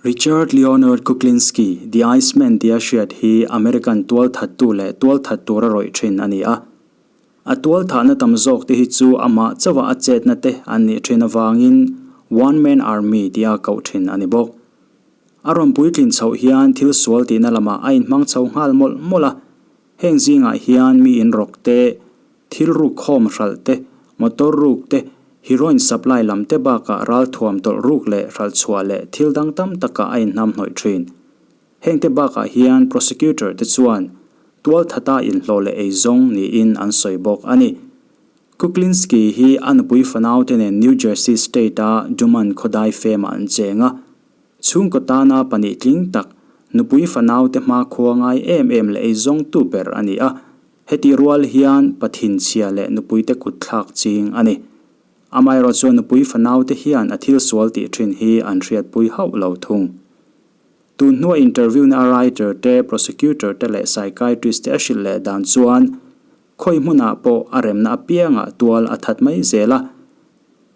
Richard Leonard Kuklinski, The Iceman tia hriat hi American tualthattu leh tualthat tura rawih thin a ni a. A tualthahna tam zawk te hi chu amah chauha a chetna te an nih thin avangin One Man Army tia koh thin a ni bawk. A rawn puitlin chhoh hian thil sual tihna lamah a inhmang chho nghal mawlh mawlh a, heng zingah hian mi inrawk te, Thil ruk khawm hralh te, motor ruk te, heroin supply lam te bakah ralthuam tawlh ruk leh hralh chhuah leh thil dang tam takah a inhnam hnawih thin. Heng te bakah hian prosecutor te chuan tualthata inhlawh leh eizawng niin an sawi bawk a ni. Kuklinski hi a nupui fanau te nen New Jersey state a Duman khawdai femah an cheng a. Chhungkaw tana pahnih tling tak, nupui fanau te hmakhua ngai em em leh eizawngtu ber a ni a. Heti rual hian Pathinchhia leh nupuite kut thlak ching a ni. Amaherawh chuan nupui fanaute hian a thil sual tih thin hi an hriatpui hauh lo thung. Tun hnua interview na a writer te, prosecutor te leh psychiatrist te a hrilh leh dan chuan khawi hmunah pawh a remna apiangah tual a that mai zel a.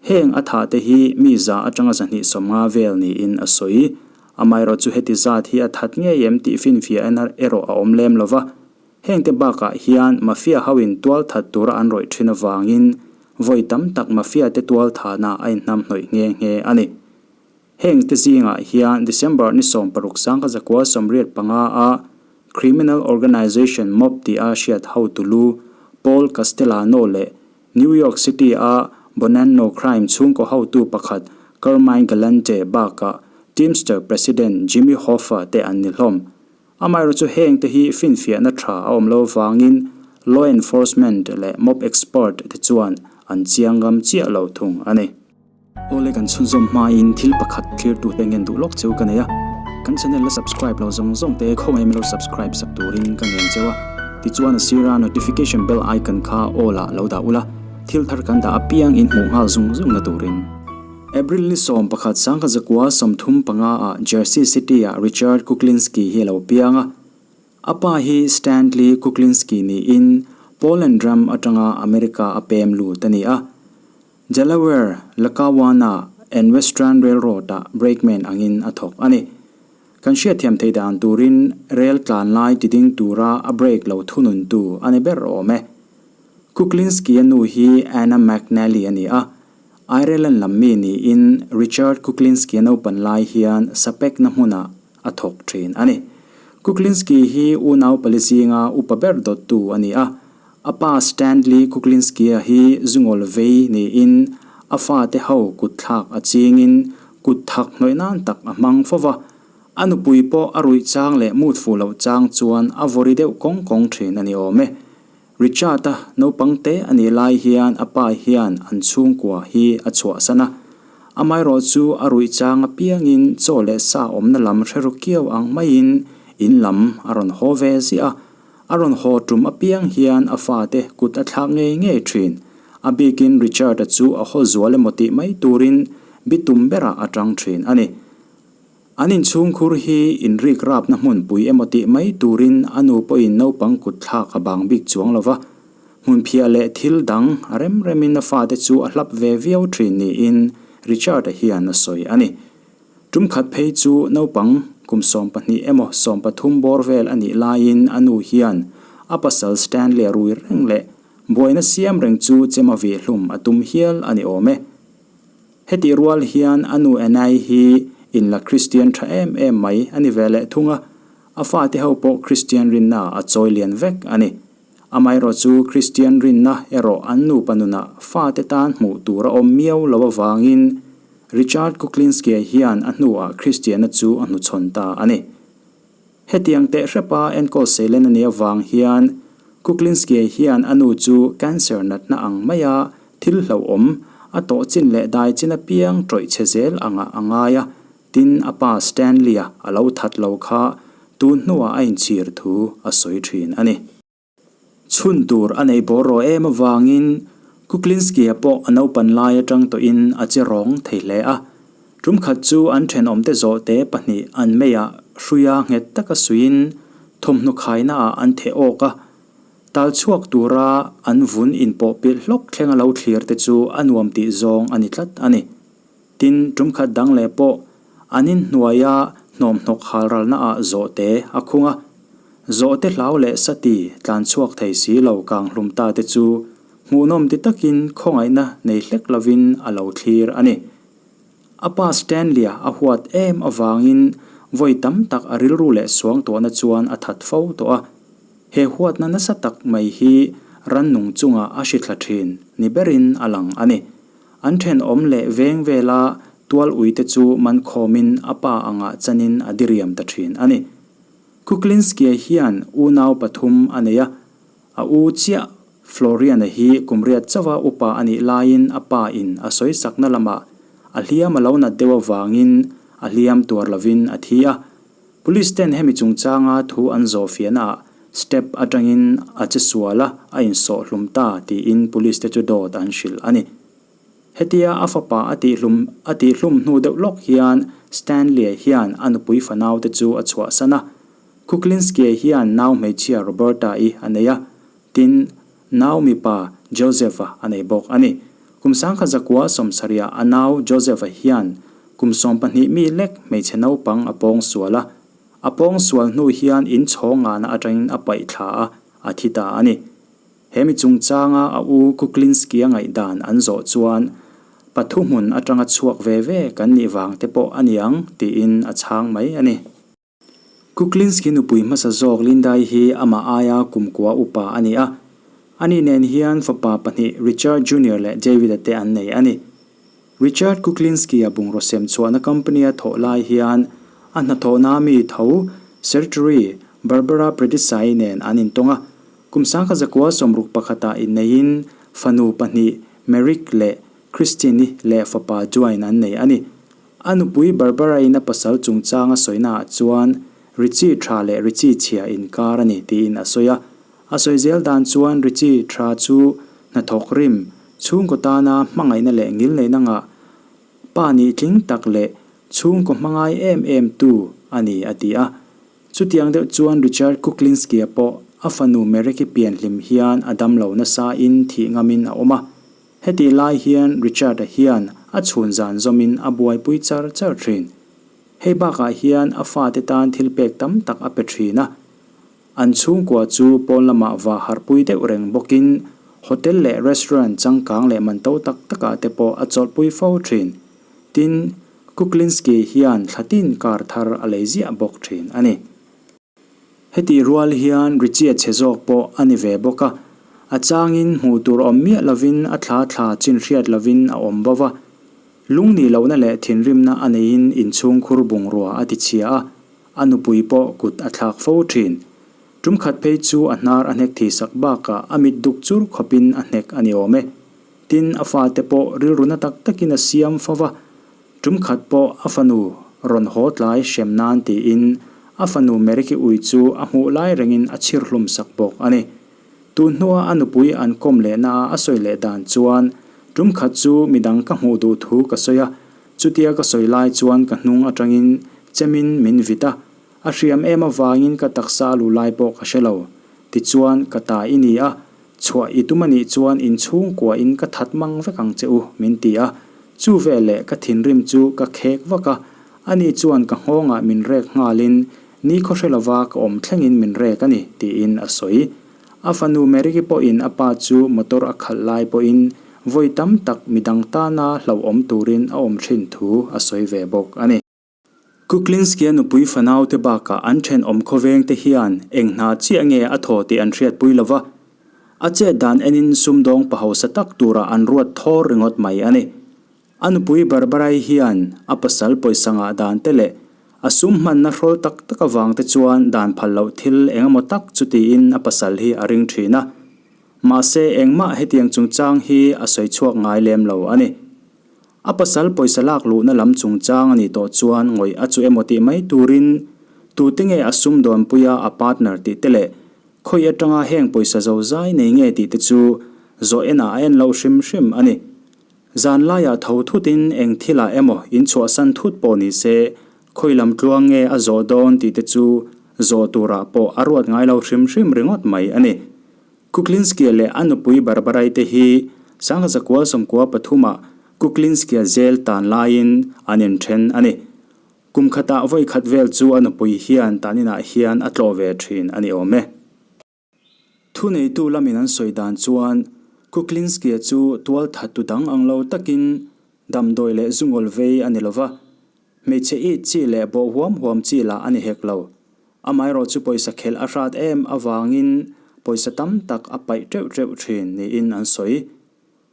Heng a thah te hi mi za atanga 250 vel niin a sawi. Amaherawh chu heti zat hi a that ngei em tih finfiah en erawh a awm lem lova. Hengte bakah hian Mafia hoin tualthat tura an rawih thin avangin vawi tam tak Mafia te tualthahna a inhnamhnawih nghe nghe a ni. Hengte zingah hian December ni 16 1985 a Criminal Organization Mob tia hriat hotu lu Paul Castellano leh New York City a Bonanno crime chhungkaw hotu pakhat Carmine Galante bakah Teamster President Jimmy Hoffa te an ni hlawm. Amaherawh chu heng te hi finfiahna tha a awm lo vangin law enforcement leh mob expert te chuan an chiang ngam chiah lo thung a ni. Awle kan chhunzawm hmain thil pakhat thlir tute ngen duh lawk cheu ka nei a, kan channel la subscribe lo zawng zawng te khawngaih min lo subscribe sak turin ka ngen cheu a, tichuan a sira notification bell icon kha all ah lo dah ula, thil thar kan dah apiang in hmuh nghal zung zung na turin. April ni 11 1935 ah Jersey City ah Richard Kuklinski hi a lo piang a. A pa hi Stanley Kuklinski niin Poland ram atanga America a pem lut a ni a. Delaware, Lackawanna and Western Railroad ah brakeman angin a thawk a ni. Kan hriatthiam theih dan turin rel tlan lai tiding tura a brake lo thununtu a ni ber awm e. Kuklinski-a nu hi Anna McNally a ni a. Ireland lam mi niin Richard Kuklinski-a naupan lai hian sapekna hmunah a thawk thin a ni. Kuklinski hi unau pali zinga upa ber dawttu a ni a. A pa Stanley Kuklinski-a hi zungawl vei niin a fate ho kutthlak a chingin kut thak hnawih nan tak a hmang fo va. A nupui pawh a ruih chang leh mut fuh loh chang chuan a vawri deuh kawng kawng thin a ni awm e. Richard-a naupang te a nih lai hian a pa hian an chhungkua hi a chhuahsan a. Amaherawh chu a ruih chang apiangin chaw leh sa awmna lam hre ru kiau ang maiin in lam a rawn haw ve ziah a. A rawn haw tum apiang hian a fate kut a thlak ngei ngei thin. A bikin Richard-a chu a haw zual emaw tih mai turin bitum berah a tang thin a ni. An inchhungkhur hi inrik rapna hmunpui emaw tih mai turin a nu pawhin naupang kut thlak a bang bik chuang lo va, hmunphiah leh thil dang a rem remin a fate chu a hlap ve viau thin niin Richard-a hian a sawi a ni. Tum khat phei chu naupang kum 12 emaw 13 bawr vel a nih laiin a nu hian a pasal Stanley-a rui reng leh buaina siam reng chu chema vihhlum a tum hial a ni awm e. Hetih rual hian a nu Anai hi inla Kristian tha em em mai a ni ve leh thung a, a fate ho pawh Kristian rinna a chawi lian vek a ni. Amaherawh chu Kristian rinna erawh an nupa nunah fate tan hmuh tur a awm miau lo avangin Richard Kuklinski-a hian a hnuah Kristianna chu a hnuchhawn ta a ni. Hetiang teh hrepa enkawl seilen a nih avang hian Kuklinski-a hian a nu chu cancer natna ang maia thil hlauhawm a tawh chin leh dai chin apiang tawih chhe zel angah a ngai a, tin a pa Stanley-a a lo that lo kha tun hnuah a inchhir thu a sawi thin a ni. Chhun tur a nei bawr rawh em avangin Kuklinski-a pawh a naupan lai atang tawhin a che rawng thei hle a. Tum khat chu an thenawmte zawhte pahnih an meiah hruia nghet taka suiin thawmhnaw khainaah an theh awk a. Tal chhuak tura an vun inpawh pilh hlawk thlenga lo thlir te chu a nuam tih zawng a ni tlat a ni. Tin, tum khat dang leh pawh an inhnuaia Hnawmhnawk halralnaah zawhte a khung a. Zawhte hlau leh sati tlan chhuak thei si lo kang hlum ta te chu hmuhnawm ti takin khawngaihna nei hlek lovin a lo thlir a ni. A pa Stanley-a a huat em avangin vawi tam tak a rilru leh suangtuahna chuan a that fo tawh a. He huatna nasa tak mai hi rannung chungah a hrithla thin ni berin a lang a ni. An thenawm leh veng vela tual uite chu man khawmin a pa angah chanin a diriam ta thin a ni. Kuklinski-a hian unau pathum a nei a, a u chiah Florian-a hi kum riat chauha upa a nih laiin a pa in a sawisakna lamah a hliam a lo nat deuh avangin a hliam tuar lovin a thi a. Police ten hemi chungchanga thu an zawh fiahnaah step atangin a che sual a, a insawh hlum ta tiin police te chu dawt an hrilh a ni. Hetia a fapa a tihhlum a tihhlum hnu deuh lawk hian Stanley-a hian a nupui fanau te chu a chhuahsan a. Kuklinski-a hian nau hmeichhia Roberta-i a nei a, tin, nau mipa Joseph-a a nei bawk a ni. Kum sangkhat zakua sawmsarihah a nau Joseph-a hian kum 12 mi lek hmeichhe naupang a pawng sual a. A pawng sual hnu hian in chhawng ngahna atangin a paih thla a, a thi ta a ni. He mi chungchanga a u Kuklinski-a ngaihdan an zawh chuan, Pathu hmun atanga chhuak ve ve kan nih vang te pawh a niang, tiin a chhang mai a ni. Kuklinski nupui hmasa zawk Lindai hi amah aia kumkua upa a ni a. Ani nen hian fapa pahnih Richard Junior leh David-a te an nei a ni. Richard Kuklinski-a bungraw sem chhuahna company-a thawh lai hian a hnathawhna mi tho Secretary Barbara Predisai nen an intawng a. Kum 1961 pakhatah inneiin fanu pahnih Merrick leh Christine-i leh fapa Dwayne an nei a ni. A nupui Barbara-in a pasal chungchang a sawinaah chuan Richie tha leh Richie chhia inkar a ni tiin a sawi a. A sawi zel dan chuan Richie tha chu hnathawk rim, chhungkaw tana hmangaihna leh ngilneihna ngah, pa nih tling tak leh chhungkaw hmangai em em tu a ni a ti a. Chutiang deuh chuan Richard Kuklinski-a pawh a fanu Mereki pianhlim hian a damlo nasain thih ngamin a awm a. Hetih lai hian Richard-a hian a chhun zan zawmin a buaipui char char thin. Hei bakah hian a fate tan thil pek tam tak a pe thin a. An chhungkua chu pawn lamah va harhpui deuh reng bawkin hotel leh restaurant changkang leh man to tak takah te pawh a chawlhpui fo thin. Tin, Kuklinski hian thlatin kar thar a lei ziah bawk thin a ni. Hetih rual hian Richie chhe zawk pawh a ni ve bawk a, a changin hmuh tur awm miah lovin a thla thla chin hriat lovin a awm bo va. Lung nih lohna leh thinrimna a neihin inchhungkhur bungrua a ti chhia a, a nupui pawh kut a thlak fo thin. Tum khat phei chu a hnar a hnek thisak bakah a mit duk chur khawpin a hnek a ni awm e. Tin, a fate pawh rilru na tak takin a siam fo va. Tum khat pawh a fanu rawn haw tlai hrem nan tiin a fanu Meriki ui chu a hmuh lai rengin a chhir hlum sak bawk a ni. Tun hnua a nupui an kawm lehna a a sawi leh dan chuan, Tum khat chu midang ka hmuh duh thu ka sawi a, chutia ka sawi lai chuan ka hnung atangin chemin min vit a, a hriam em avangin ka taksa a luh lai pawh ka hre lo. Tichuan, ka ta i ni a, Chhuah i tum a nih chuan in chhungkua in ka that mang vek ang che u, min ti a. Chu veleh ka thinrim chu ka khek vak a, ani chuan ka nghawngah min rek nghalin ni khaw hre lova ka awm thlengin min rek a ni, tiin a sawi. A fanu Meriki pawhin a pa chu motor a khalh lai pawhin vawi tam tak midang tana hlauhawm turin a awm thin thu a sawi ve bawk a ni. Kuklinski-a nupui fanaute bakah an thenawm khawvengte hian eng hna chiah nge a thaw tih an hriatpui lo va, a chet dan enin sumdawng pa hausa tak turah an ruat thawr ringawt mai a ni. A nupui Barbara-i hian a pasal pawisa ngah dan te leh a sum hmanna hrawl tak tak avangte chuan dan phal loh thil eng emaw tak chu tiin a pasal hi a ring thin a. Mahse engmah hetiang chungchang hi a sawi chhuak ngai lem lo a ni. A pasal pawisa lak luhna lam chungchang a nih tawh chuan ngawih a chu emaw tih mai turin tute nge a sumdawnpuia a partner tih te leh khawi atanga heng pawisa zo zai nei nge tih te chu zawh enah a en loh hrim hrim a ni. Zan laiah tho thutin eng thilah emaw inchhuahsan thut pawh ni se khawi lam tluang nge a zawh dawn tih te chu zawh turah pawh a ruat ngai lo hrim hrim ringawt mai a ni. Kuklinski-a leh a nupui Barbara-i te hi 1993 ah Kuklinski-a jail tan laiin an inthen a ni. Kum khatah vawi khat vel chu a nupui hian taninah hian a tlawh ve thin a ni awm e. Thuneitu lamin an sawi dan chuan Kuklinski-a chu tualthattu dang ang lo takin damdawi leh zungawl vei a ni lo va, hmeichhe it chi leh bawh huam huam chi lah a ni hek lo. Amaherawh chu pawisa khelh a hrat em avangin pawisa tam tak a paih teuh teuh thin niin an sawi.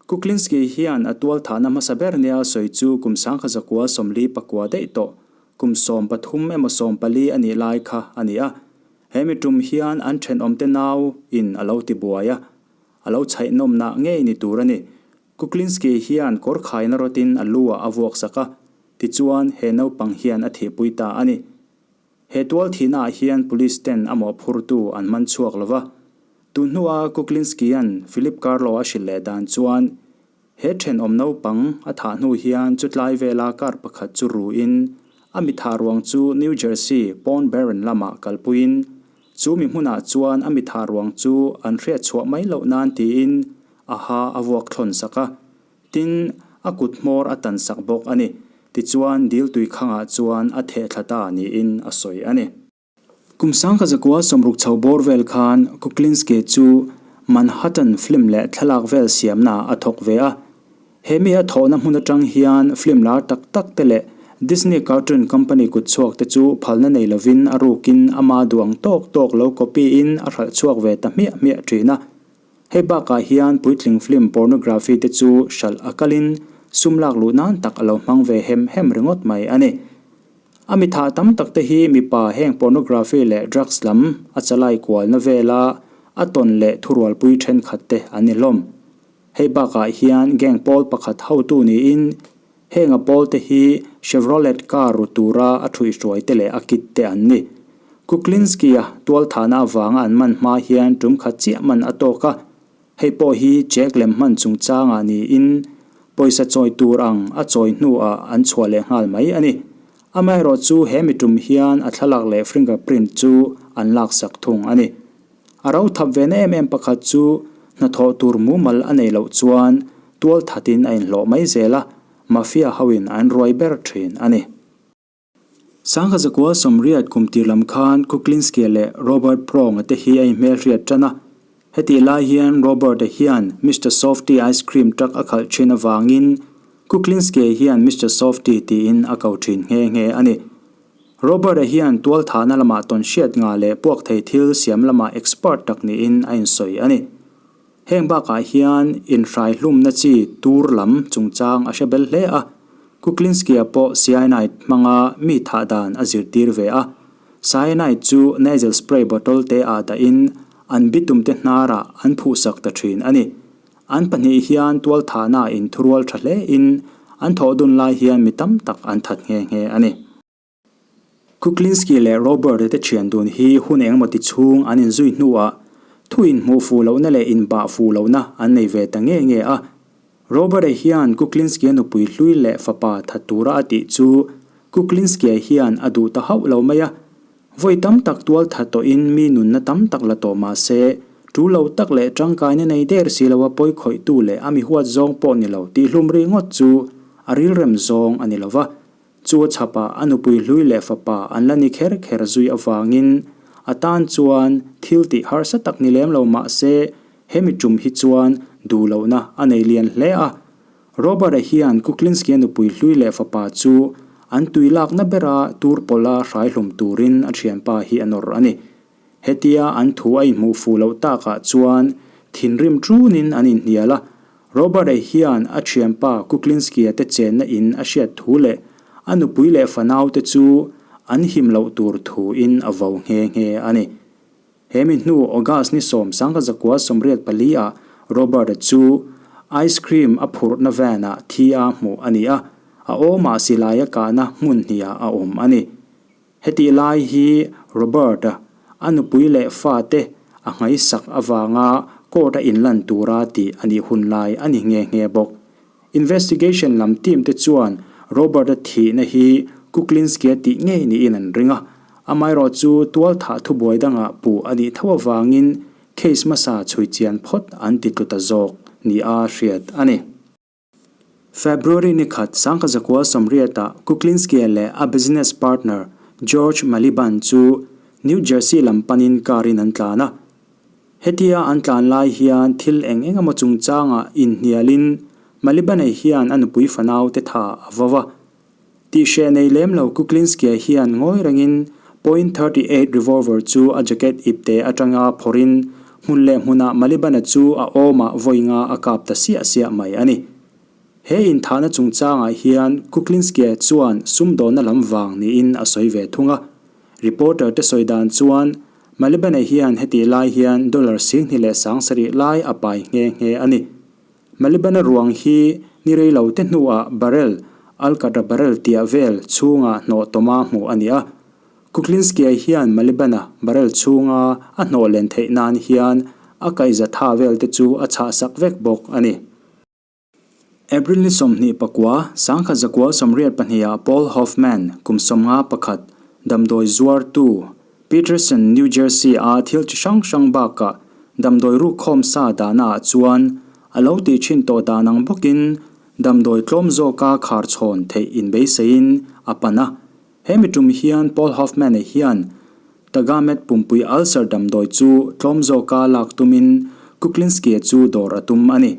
Kuklinski hian a tualthahna hmasa ber nia sawi chu kum sangkhazakua 44 daih tawh, kum 13 emaw 14 a nih lai kha a ni a. He mi tum hian an thenawmte nau in a lo ti buai a, a lo chhaihnawmna ngei ni tur a ni. Kuklinski hian kawr khaina rawtin a lu ah a vuak sak a, tichuan he naupang hian a thihpui ta a ni. He tual thihna ah hian police ten a mawhphurtu an man chhuak lo va. Tun hnua Kuklinski-a'n Philip Carlo a hrilh leh dan chuan, he thenawm naupang a thah hnu hian chutlai vela car pakhat chu ruin a mi thah ruang chu New Jersey Pond Barren lamah kalpuiin chu mi hmunah chuan a mi thah ruang chu an hriat chhuah mai loh nan tiin a ha a vuak thlawn sak a. Tin, a kut hmawr a tan sak bawk a ni. Tichuan, dil tui khangah chuan a theh thla ta niin a sawi a ni. Kum sangkha zakua 60 chho bawr vel khan Kuklinski chu Manhattan film leh thlalak vel siamna a thawk ve a. He mi a thawhna hmun atang hian film lar tak tak te leh Disney Cartoon Company kutchhuak te chu phalna nei lovin a rukin ama duh ang tawk tawk lo copy in a hralh chhuak ve ta hmiah hmiah thin a. Hei bakah hian puitling film pornography te chu hralh a kalin sum lak luh nan tak a lo hmang ve hem hem ringawt mai a ni. A mi thah tam tak te hi mipa heng pornography leh drugs lam a chalai kualna vela a tawn leh thurualpui thenkhat te an ni hlawm. Hei bakah hian gang pawl pakhat hotu niin heng a pawl te hi Chevrolet car ru tura a thuihhruai te leh a kit te an ni. Kuklinski-a tualthahna avanga an man hma hian tum khat chiah man a tawk a, Hei pawh hi check lem hman chungchangah niin pawisa chawi tur ang a chawi hnuah an chhuah leh nghal mai a ni. Amaherawh chu he mi tum hian a thlalak leh fingerprint chu an laksak thung a ni. A ro thap ve na em em pakhat chu hnathawh tur mumal a nei loh chuan tual thatin a inhlawh mai zel a, mafia hoin an ruai ber thin a ni. Sangkha zakua 80 kum tir lam khan Kuklinski leh Robert Prong-a te hi a inhmelhriat tan a. Hetih lai hian Robert-a hian Mister Softee ice cream truck a khalh thin avangin Kuklinski hian Mister Softee tiin a ko thin nghe nghe a ni. Robert-a hian tualthahna lamah tawnhriat ngah leh puak thei thil siam lamah expert tak niin a insawi a ni. Heng bakah hian inhraihlumna chi tur lam chungchang a hre bel hle a, Kuklinski-a pawh cyanide hmanga mi thah dan a zirtir ve a. Cyanide chu nasal spray bottle te ah dahin an bitumte hnarah an phuhsak ta thin a ni. An pahnih hian tualthahna inthurual tha hlein an thawh dun lai hian mi tam tak an that nghe nghe a ni. Kuklinski leh Robert-a te thian dun hi hun engemaw ti chhung an inzui hnuah thu inhmuh fuh lohna leh inbah fuh lohna an nei ve ta nge nge a. Robert-a hian Kuklinski-a nupui hlui leh fapa that tura a tih chu Kuklinski-a hian a duh ta hauh lo mai a. Vawi tam tak tual that tawhin mi nunna tam tak la tawh mah se, tu lo tak leh tangkaina nei der si loa pawi khawihtu leh a mi huat zawng pawh ni lo tihhlum ringawt chu a rilrem zawng a ni lo va. Chu a chhapah a nupui hlui leh fapa an la ni kher kher zui avangin a tan chuan thil tih harsa tak ni lem lo mah se hemi tum hi chuan duh lohna a nei lian hle a. Robert-a hian Kuklinski-a nupui hlui leh fapa chu an tui lakna bera tur pawlha hraihlum turin a thianpa hi a nawr a ni. Hetia an thu a inhmuh fuh loh takah chuan thinrim ṭunin an inhnial a, Robert-a hian a ṭhianpa Kuklinski-a te chenna in a hriat thu leh a nupui leh fanaute chu an him loh tur thuin a vo nghe nghe a ni. He mi hnu August ni 10,984 ah Robert-a chu ice cream a phurhna van-ah thi a hmuh a ni a, a awmah silai a kahna hmun hniah a awm a ni. Hetih lai hi Robert-a a nupui leh fate a nghaisak avanga court-a inlan tura tih a nih hun lai a ni nghe nghe bawk. Investigation lam team te chuan Robert-a thihna hi Kuklinski-a tih ngei niin an ring a, amaherawh chu tualthah thubuai dangah puh a nih tho avangin case hmasa chhui chian phawt an ti tlu ta zawk nia hriat a ni. February ni khat Sangkazakua sawmriatah Kuklinski-a leh a business partner George Maliban chu New Jersey lam panin car-in an tlan a. Hetia an tlan lai hian thil eng eng emaw chungchangah inhnialin Malibane hian a nupui fanau te tha a vo a. Tihhreh nei lem lo Kuklinski-a hian ngawi rengin point 38 revolver chu a jacket ipte atanga phawrhin hmun leh hmunah Malibana chu a awmah vawi nga a kap ta siah siah mai a ni. He inthahna chungchangah hian Kuklinski-a chuan sumdawnna lam vang niin a sawi ve thung a. Reporter te sawi dan chuan Malibana hian hetih lai hian dollar 27,000 lai a pai nghe nghe a ni. Malibana ruang hi ni rei lo te hnuah barrel, Alcatra barrel tia vel chhunga hnawh tawma hmuh a ni a. Kuklinski-a hian Malibana barrel chhunga a hnawh len theih nan hian a kaihza tha vel te chu a chhah sak vek bawk a ni. April ni 29, 1982 ah Paul Hoffman, kum 51, damdawi zuartu, Peterson, New Jersey-a thil chi hrang hrang bakah damdawi rukkhawm sa dahnaah chuan a lo tih thin tawh dan ang bawkin damdawi tlawm zawka khar chhawn theih inbeiseiin a pan a. He mi tum hian Paul Hoffman-a hian Tagamet pumpui ulcer damdawi chu tlawm zawka lak tumin Kuklinski-a chu dawr a tum a ni.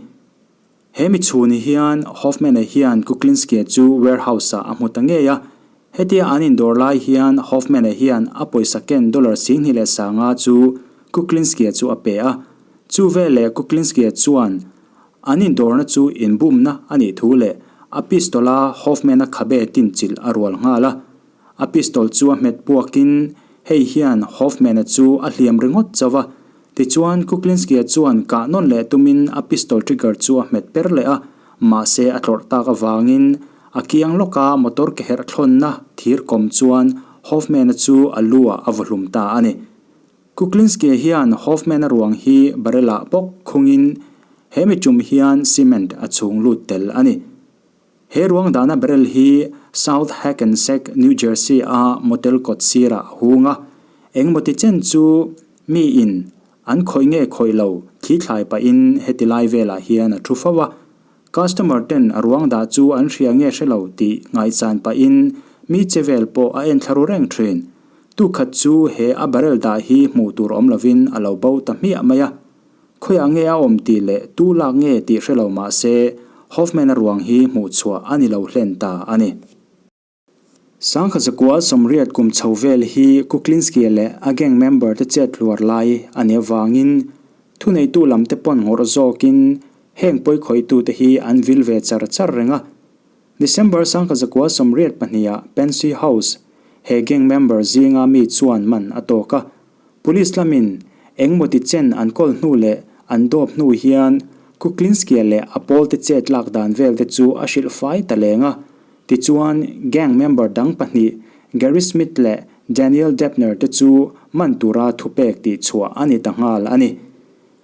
He mi chhun hian Hoffman-a hian Kuklinski-a chu warehouse-ah a hmu ta ngei a. Hetia an indawr lai hian Hoffman-a hian a pawisa ken dollar 25,000 chu Kuklinski-a chu a pe a. Chu veleh Kuklinski-a chuan an indawrna chu inbumna a nih thu leh a pistol-a Hoffman-a khabe tinchilh a rual nghal a. A pistol chu a hmet puakin hei hian Hoffman-a chu a hliam ringawt chauh a. Tichuan, Kuklinski-a chuan kah nawn leh tumin a pistol trigger chu a hmet per leh a, mahse a tlawrh tak avangin a kiang lawka motor ke herh thlawnna thir kawm chuan Hoffman-a chu a lu-ah a vaw hlum ta a ni. Kuklinski-a hian Hoffman-a ruang hi barrel-ah bawk khungin he mi tum hian cement a chhung lut tel a ni. He ruang dahna barrel hi South Hackensack, New Jersey a motel kawt sirah a hung a. Engmawti chen chu mi in an khawih nge khawih lo thli thlai pahin heti lai velah hian a thu fo a. Customer ten a ruang dah chu an hria nge hre lo tih ngaihchan pahin mi che vel pawh a en thla ru reng thin. Tukhat chu he a barrel dah hi hmuh tur awm lovin a lo bo ta hmiah mai a. Khawiah nge a awm tih leh tu lak nge tih hre lo mah se, Hoffman-a ruang hi hmuh chhuah a ni lo hlen ta a ni. Sangkhazakua 80 kum chho vel hi Kuklinski-a leh a gang member te chet hluar lai a nih avangin thuneitu lam te pawn ngawrh zawkin heng pawikhawitute hi an vil ve char char reng a. December Sangkhazakua 82 ah Pensy House he gang member zinga mi chuan man a tawk a. Police lamin engmaw ti chen an kawl hnu leh an dawp hnu hian Kuklinski-a leh a pawlte chet lak dan vel te chu a hrilh fai ta leng a. Tichuan, gang member dang pahnih Gary Smith leh Daniel Deppner te chu man tura thupek tih chhuah a ni ta nghal a ni.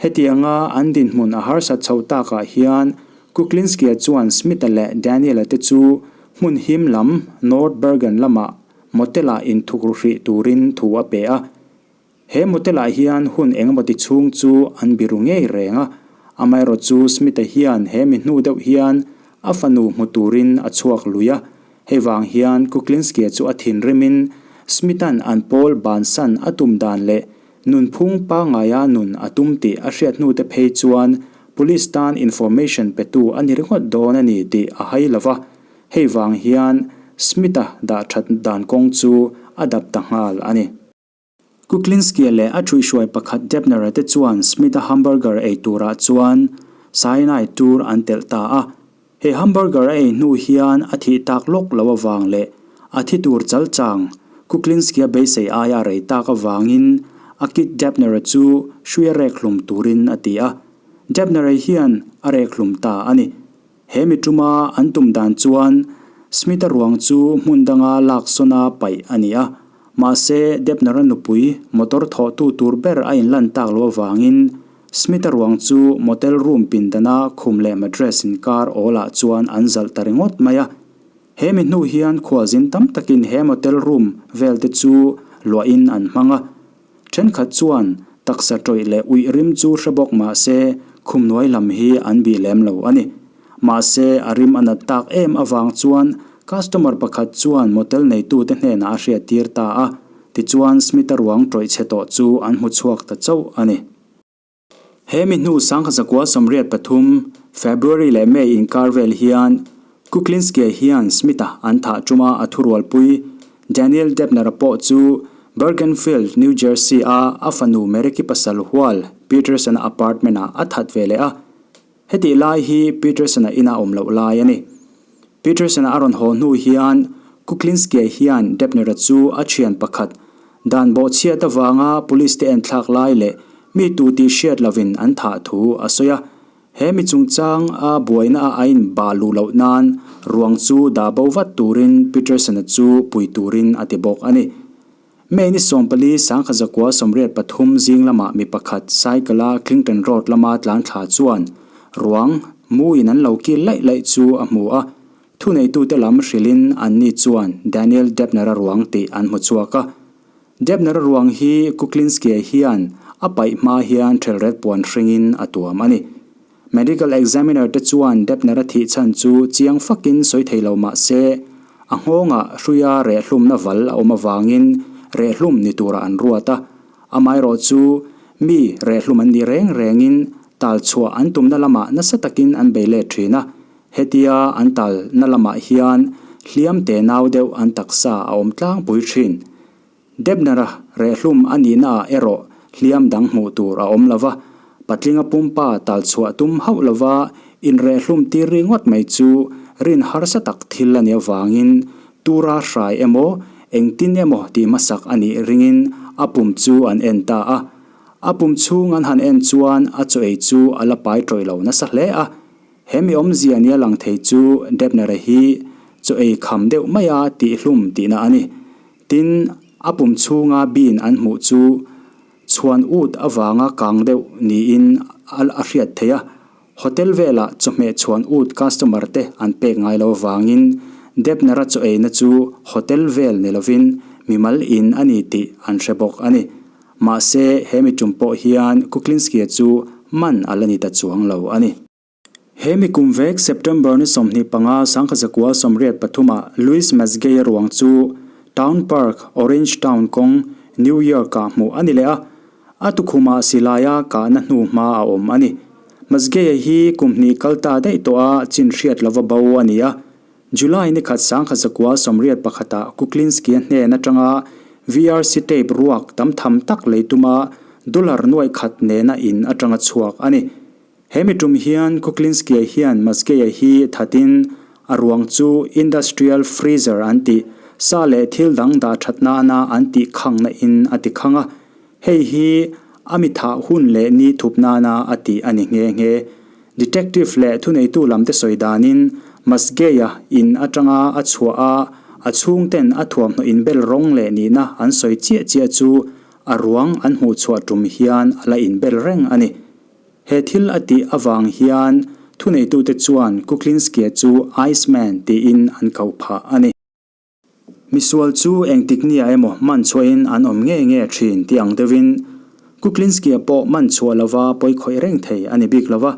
Hetianga an dinhmun a harsat chho takah hian Kuklinski-a chuan Smith-a leh Daniel-a te chu hmun him lam North Bergen lamah motel-ah inthukru hrih turin thu a pe a. He motel-ah hian hun engemaw ti chhung chu an biru ngei reng a, amaherawh chu Smith-a hian he mi hnu deuh hian a fanu hmu turin a chhuak lui a. Hei vang hian Kuklinski-a chu a thinrimin Smith-a'n an pawl bansan a tum dan leh nunphung pangaia nun a tum tih a hriat hnute phei chuan police tan information petu a ni ringawt dawn a ni tih a hai lo va. Hei vang hian Smith-a dah that dan kawng chu a dap ta nghal a ni. Kuklinski-a leh a thuihhruai pakhat Deppner-a te chuan Smith-a hamburger ei turah chuan cyanide tur an telh ta a. He hamburger a ei hnu hian a thih tak lawk lo avang leh a thi tur chal chang Kuklinski-a beisei aia rei tak avangin a kid Deppner-a chu hruia rek hlum turin a ti a. Deppner-a hian a rek hlum ta a ni. He mi tuma an tum dan chuan Smith-a ruang chu hmun danga lak sawna paih a ni a, mahse Deppner-a nupui motor thawhtu tur ber a inlan tak loh avangin Smith-a ruang chu motel room pindana khum leh mattress inkar awlah chuan an zalh ta ringawt mai a. He mi hnu hian khualzin tam takin he motel room vel te chu luahin an hmang a. Thenkhat chuan taksa tawih leh uih rim chu hre bawk mah se khumnuai lam hi an bih lem lo a ni. Mahse, a rim a nat tak em avang chuan customer pakhat chuan motel neitute hnenah a hriattir ta a, tichuan Smith-a ruang tawih chhe tawh chu an hmu chhuak ta chauh a ni. He mi hnu 1983, February leh May inkar vel hian Kuklinski-a hian Smith-a an thah ṭuma a thurualpui Daniel Debner-a pawh chu Bergenfield, New Jersey-a a fanu Mereki pasal hual Peterson-a apartment-ah a that ve leh a. Hetih lai hi Peterson-a ina awm loh lai a ni. Peterson-a a rawn haw hnu hian Kuklinski-a hian Debner-a chu a thian pakhat dan bawhchhiat avanga police te enthlak lai leh mi tu tih hriat lovin an thah thu a sawi a. He mi chungchang a buaina a a inbah luh loh nan ruang chu dah bo vat turin Peterson-a chu pui turin a ti bawk a ni. May ni 14 1983 zing lamah mi pakhat cycle a Clinton Road lama tlan thla chuan ruang mu in an lo kil laih laih chu a hmu a, thuneitute lam hrilhin anni chuan Daniel Debner-a ruang tih an hmu chhuak a. Debner-a ruang hi Kuklinski-a hian a paih hma hian thelret puan hringin a tuam a ni. Medical examiner te chuan Debner-a thih chhan chu chiang fakin sawi thei lo mah se, a nghawngah hruia rehhlumna val a awm avangin rehhlum ni turah an ruat a. Amaherawh chu mi rehhlum an nih reng rengin tal chhuah an tumna lamah nasa takin an bei let thin a. Hetia an talna lamah hian hliam te nau deuh an taksa a awm tlangpui thin. Debner-a rehhlum a nihnaah erawh hliam dang hmuh tur a awm lo va, patlinga pumpa tal chhuah tum hauh lova inrehhlum tir ringawt mai chu rin harsa tak thil a nih avangin tura hrai emaw engtin emaw tih hmasak a nih ringin a pum chu an en ta a. A pum chhung an han en chuan a chaw ei chu a la pai tawih lo nasa hle a. He mi awmzia nia lang thei chu Debner-a hi chaw ei kham deuh maia tihhlum tihna a ni. Tin, a pum chhunga bean an hmuh chu chhuan ut avanga kang deuh niin a hriat theih a. Hotel velah chawhmeh chhuan ut customer te an pek ngai lo avangin Debner-a chaw eina chu hotel vel ni lovin mimal in a ni tih an hre bawk a ni. Mahse, he mi tum pawh hian Kuklinski-a chu man a la ni ta chuang lo a ni. He mi kum vek September ni 25 1983 ah Louis Masgay-a ruang chu Town Park, Orange Town kawng, New York-ah hmuh a ni leh a. A tukhumah silaia kahna hnu hma a awm a ni. Masgay-a hi kum hnih kal ta daih tawha chin hriat lova bo a ni a. July ni khat 1981 ah Kuklinski-a hnen atanga VRC tape ruak tam tham tak lei tuma dollar nuaih khat nena in atanga chhuak a ni. He mi tum hian Kuklinski-a hian Masgay-a hi thatin a ruang chu industrial freezer an tih, sa leh thil dang dah that nana an tih khangna in a ti khang a. Hei hi a mi thah hun leh ni thup nana a tih a ni nghe nghe. Detective leh thuneitu lamte sawi danin Masgay-a in atanga a chhuah a, a chhungten a thuamhnaw inbel rawng leh nihna an sawi chiah chiah chu a ruang an hmuhchhuah tum hian a la inbel reng a ni. He thil a tih avang hian thuneitute chuan Kuklinski-a chu Iceman tiin an koh phah a ni. Misual chu engtik nia emaw man chhuahin an awm ngei ngei thin tih ang deuhin Kuklinski-a pawh man chhuah lova pawi khawih reng thei a ni bik lova.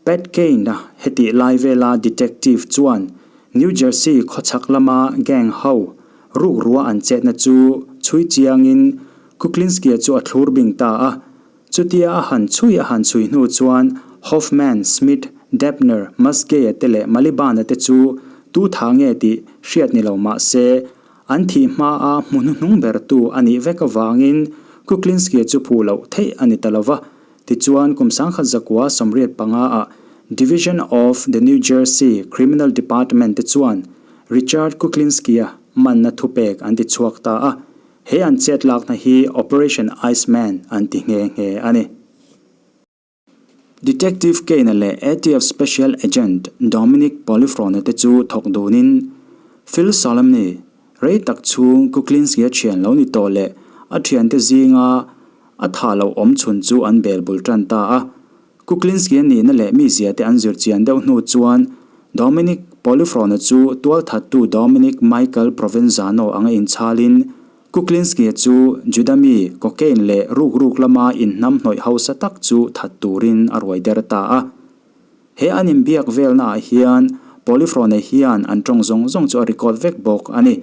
Pat Kane-a hetih lai vela detective chuan New Jersey khawchhak lama gang ho rukrua an chetna chu chhui chiangin Kuklinski-a chu a thlur bing ta a. Chutia a han chhui a han chhui hnu chuan Hoffman, Smith, Debner, Musgay-a te leh Maliban-a te chu tu tha nge tih hriat ni lo mah se, an thih hmaa hmu hnuhnung bertu a nih vek avangin Kuklinski-a chu phuh loh theih a ni ta lo va. Tichuan, kum 1985-ah Division of the New Jersey Criminal Department te chuan Richard Kuklinski-a manna thupek an ti chhuak ta a. He an chet lakna hi Operation Iceman an ti nghe nghe a ni. Detective Kane-a leh ATF Special Agent Dominic Polifrone te chu thawk dunin Phil Solemne rei tak chhung Kuklinski-a thian lo ni tawh leh a thiante zinga a tha lo awm chhun chu an bel bul tan ta a. Kuklinski-a nihna leh mizia te an zir chian deuh hnu chuan Dominic Polifrone chu tualthattu Dominic Michael Provenzano anga inchhalin Kuklinski-a chu Juda mi cocaine leh rukruk lama inhnamhnawih hausa tak chu that turin a ruai der ta a. He an inbiak velnaah hian Polifrone hian an tawng zawng zawng chu a record vek bawk a ni.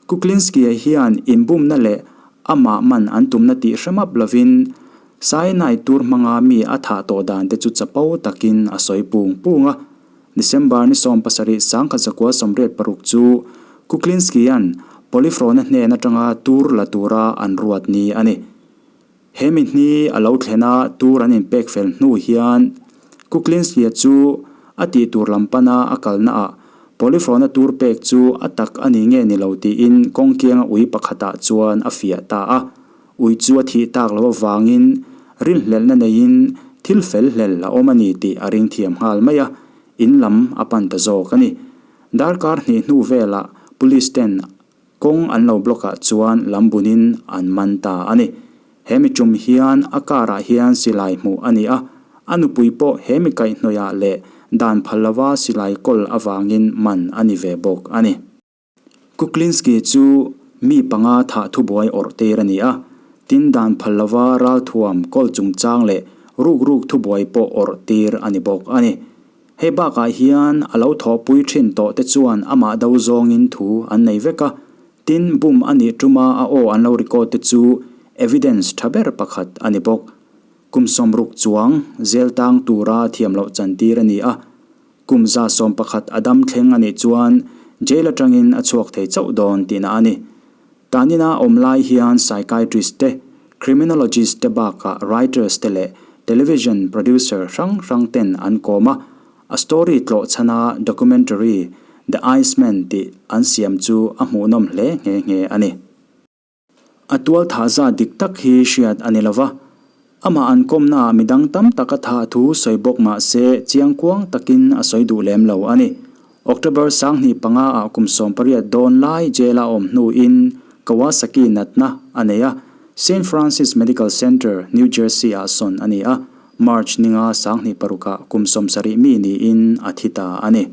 Kuklinski-a hian inbumna leh amah man an tumna tih hre map lovin cyanide tur hmanga mi a thah tawh dan te chu chapo takin a sawi pung pung a. December ni 70 1986 chu Kuklinski-a'n Polifrone hnen atanga tur la tura an ruat ni a ni. He mi hni a lo thlen a tur an inpek fel hnu hian Kuklinski-a chu a tih tur lam pana a kalna ah Polifrone-a tur pek chu a tak a ni nge ni lo tiin kawng kianga ui pakhatah chuan a fiah ta a. Ui chu a thih tak loh avangin rinhlelhna neiin thil fel hlel a awm a ni tih a ring thiam nghal mai a, in lam a pan ta zawk a ni. Darkar hnih hnu velah Police ten Kawng an lo block ah chuan lam bunin an man ta a ni. He mi tum hian a car ah hian silai hmuh a ni a, a nupui pawh he mi kaihhnawih ah leh dan phal lova silai kawl avangin man a ni ve bawk a ni. Kuklinski chu mi panga thah thubuai awrh tir a ni a, tin dan phal lova ralthuam kawl chungchang leh ruk ruk thubuai pawh awrh tir a ni bawk a ni. Hei bakah hian a lo thawhpui thin tawh te chuan amah do zawngin thu an nei vek a, tin bum a nih tuma a aw an lo record te chu evidence tha ber pakhat a ni bawk. Kum sawmruk chuang zel tang tura thiam loh chantir a ni a, kum 111 a dam thleng a nih chuan jail atangin a chhuak thei chauh dawn tihna a ni. Tanina awm lai hian psychiatrist te, criminologist te bakah writers te leh television producer hrang hrang ten an kawm a, a story tlawh chhana documentary The Iceman tih an siam chu a hmuhnawm hle nghe nghe a ni. A tualthah zat dik tak hi hriat a ni lova, Amah an kawmnaah midang tam tak a thah thu sawi bawk mah se chiangkuang takin a sawi duh lem lo a ni. October 2005 ah kum 18 dawn lai jail a awm hnuin Kawasaki natna a nei a, Saint Francis Medical Center, New Jersey ah sawn a ni a, March ninga 2006 ah kum 70 mi niin a thi ta a ni.